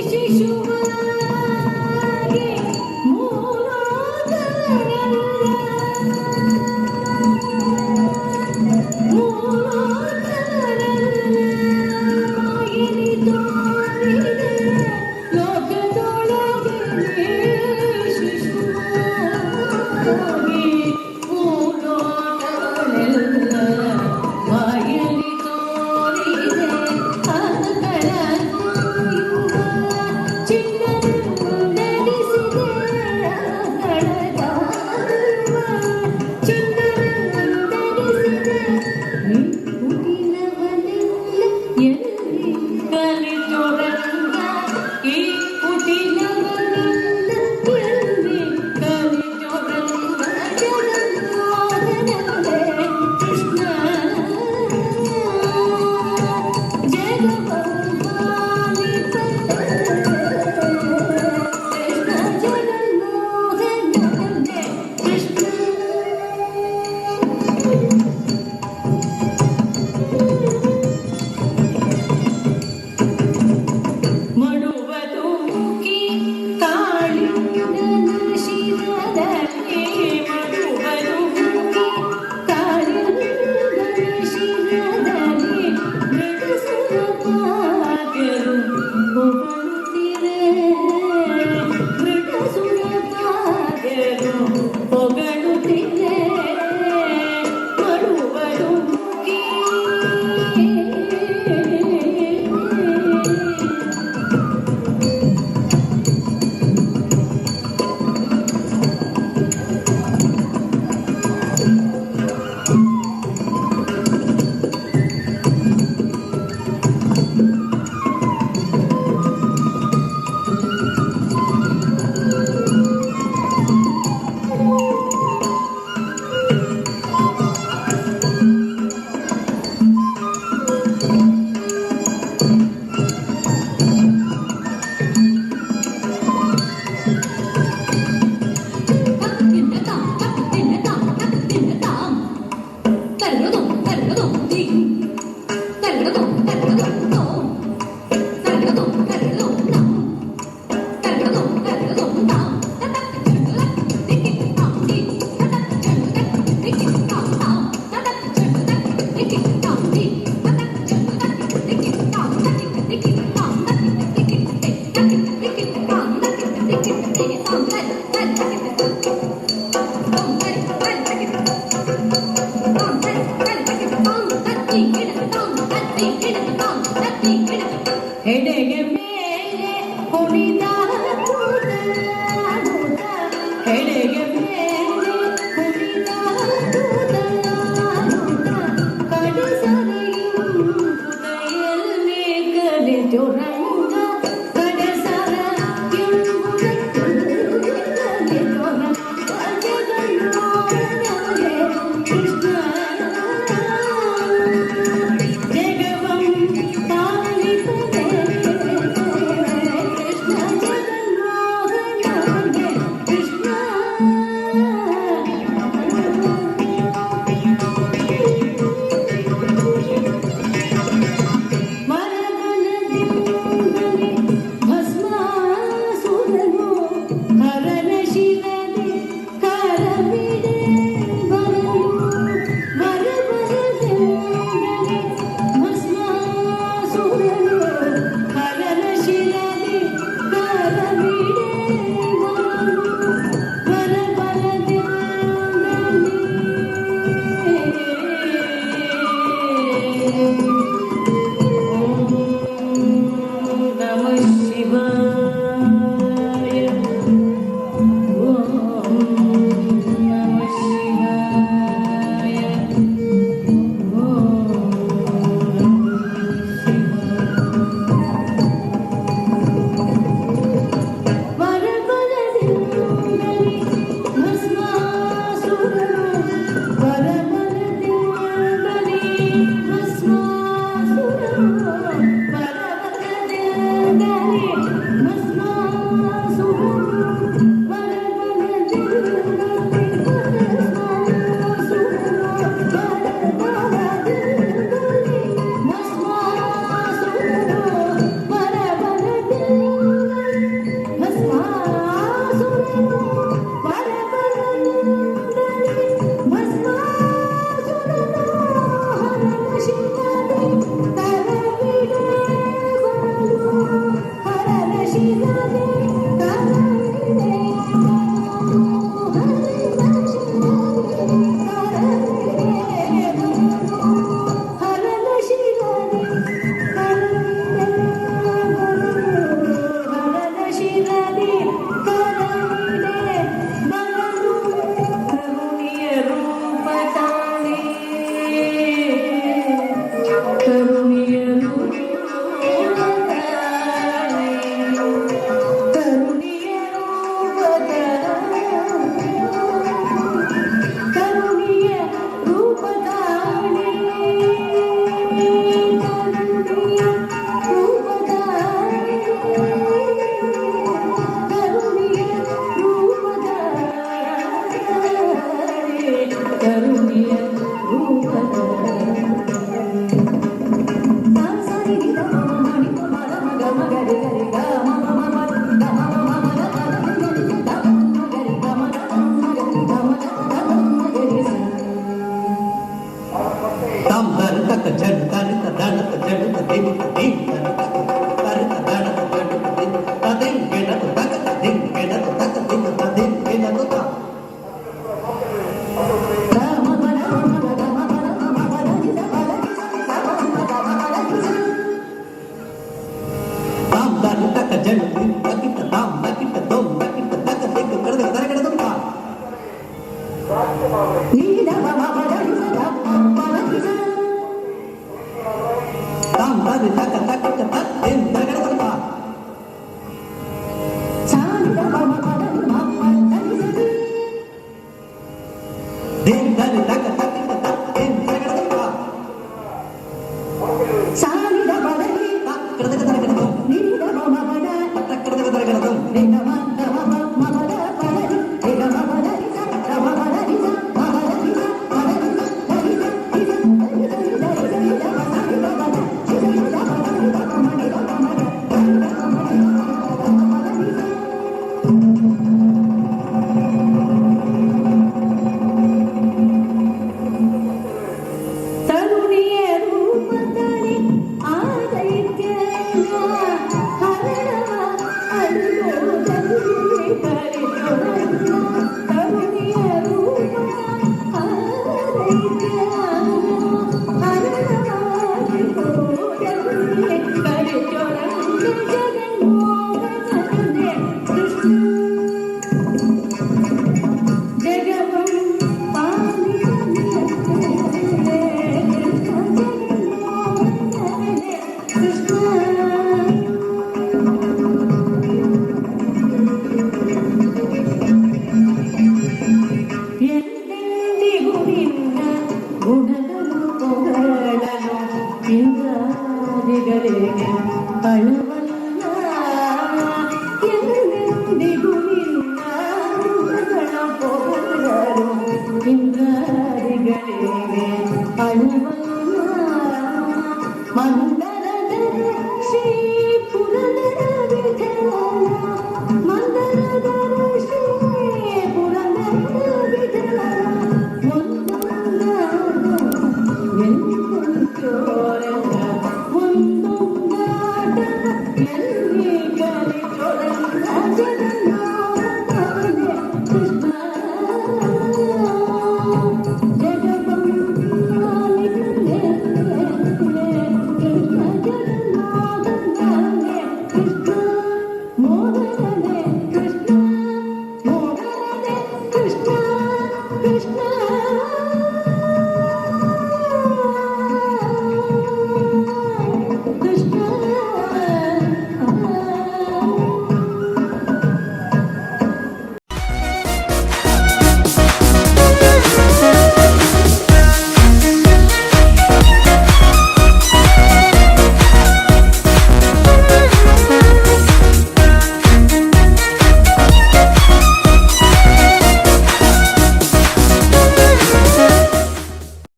ಶಿಶುವಾಗಿ ಮೂಲೋಕವರೆಲ್ಲ, ಮೂಲೋಕವರೆಲ್ಲ ಮಾಯಲಿ ತೋರಿದೆ ಲೋಕದೊಳಗೆ ಶಿಶುವಾಗಿ, ಮೂಲೋಕವರೆಲ್ಲ ಮಾಯಲಿ ತೋರಿದೆ. ಆಕಳ ಕಾಯುವ ಚಿನ್ನವೆಂದೆನಿಸಿದೆ, ಆಕಳ ಕಾಯುವ ಚಿನ್ನವೆಂದೆನಿಸಿದೆ. ಈ ಕುಟಿಲವನೆಲ್ಲ ಎಲ್ಲಿ ಕಲಿತೋ ರಂಗ, ಈ ಕುಟಿಲವನೆಲ್ಲ ಎಲ್ಲಿ ಕಲಿತೋ ರಂಗ? ಜಗನ್ಮೋಹನನೇ ಕೃಷ್ಣ, ಜಗವಂ ಪಾಲಿಪನೆ ಕೃಷ್ಣ, ಜಗನ್ಮೋಹನನೇ ಕೃಷ್ಣ. ಮಡುವ ತೂಕಿ ಕಾಳಿಂಗನ ಶಿರದಲ್ಲಿ, ಮಡುವ ತೂಕಿ ಕಾಳಿಂಗನ ಶಿರದಲ್ಲಿ, ಮೃಡಸುರಪಾದ್ಯರು ಹೊಗಳುತ್ತಿರೆ, ಮೃಡಸುರಪಾದ್ಯರು ಹೊಗಳುತ್ತಿರೆ, ಮಡುವ ತೂಕಿ. ಹೆಡೆಯ ಮೇಲೆ ಕುಣಿದಾಡುತ್ತ, ಹೆಡೆಯ ಮೇಲೆ ಕುಣಿದಾಡುತ್ತ, ಕಡೆಸರ ಎಲ್ಲಿ ಕಲಿತೋ ರಂಗ, ಕಡೆಸರ ಎಲ್ಲಿ ಕಲಿತೋ ರಂಗ? ಜಗನ್ಮೋಹನನೇ ಕೃಷ್ಣ, ಜಗವಂ ಪಾಲಿಪನೆ ಕೃಷ್ಣ, ಜಗನ್ಮೋಹನನೇ ಕೃಷ್ಣ. ಶಿರದೆ ಕರವಿದೆ ಬರಲು, ಹರನ ಶಿರದೆ ಕರವಿದೆ ಬರಲು, ಹರನ ಶಿರದೆ ಕರವಿದೆ ಬರಲು, ಹರನ ಶಿರದೆ ಕರವಿದೆ ಬರಲು, ಕರುಣಿಯ ರೂಪ ತಾಳೆ, ಕರುಣಿಯ ರೂಪ ತಾಳೆ, ಕರುಣಿಯ ರೂಪ ತಾಳೆ, ಕರುಣಿಯ ರೂಪ ತಾಳೆ, ಕರುಣಿಯ ರೂಪ ತಾಳೆ, ಕರುಣಿಯ ರೂಪ ತಾಳೆ, ಕರುಣಿಯ ರೂಪ ತಾಳೆ. ಸಾರಿ ನಿ the ಮ ಮ ನಿ ಪ ಮ ರ ಮ ಗ ಮ ಗ ರಿ ಗ ರಿ ಗ ಮ ಮ ಮ ಮ ಗ ಮ ಮ ಮ ಮ ರ ಪ ರ ಮ ಗ ರಿ ಗ ಮ ಗ ರಿ ಗ ಮ ಗ ಮ ಗ ಗ ಮ ಗ ಗ ಮ ಗ ರಿ ಸ. ತಾಂ ತರ ತಕ ಜಡ್ ತರ ತ ದಣ ತ ಜಡ್ ತ ದಿಂ ತ ದಿಂ ತರ ತಕ ತರ ತ ದಣ ತ ಜಡ್ ತ ದಿಂ ತ ದಿಂ ಗೆಣ ತ ತಕ ತ ದಿಂ ಗೆಣ ತ ತಕ ದಿಂ ತ ದಿಂ ಗೆಣ ತ ತ. ಗ ಮ ಪ ರ ಮ ಗ ಗ ಮ ಪ ರ ಮ ಮ ಪ ರ ನಿ ಸ ಪ ರ ನಿ ಸ ನಿ ಸ ಮ ಮ ಗ ಮ ಪ ರ ನಿ ಸ. ತಾಂ ತರ ತಕ ಜಡ್ ದಿಂ ತಕಿಟ ತಾಂ ತಕಿಟ ದೊಂ ತಕಿಟ ತಕ ದಿಂ ಕಡದ ತರ ಕಡದ ತ. ನಿ the ಮ ಮ ಪ ರ ನಿ ಸ ಗ ಪ ರ ನಿ ಸ. ತಾಂ ತರ ತಕ ತಕಿಟ ತ ದಿಂ ತರ ಕಡದ ತ. ಸ ನಿ the ಮ ಮ ಪ ರ ನಿ ಮ ಪ ರ ನಿ ಸ ನಿ. ದಿಂ ತರ ತಕ ತಕಿಟ ತ ದಿಂ ತರ ಕಡದ ತ. ಸ ನಿ the ಪ ರ ನಿ ತ ಕಡದ ತರ ಕಡದ ನಿ the ಮ ಮ ಪ ರ ತ ಕಡದ ತರ ಕಡದ ನಿ the ಮ.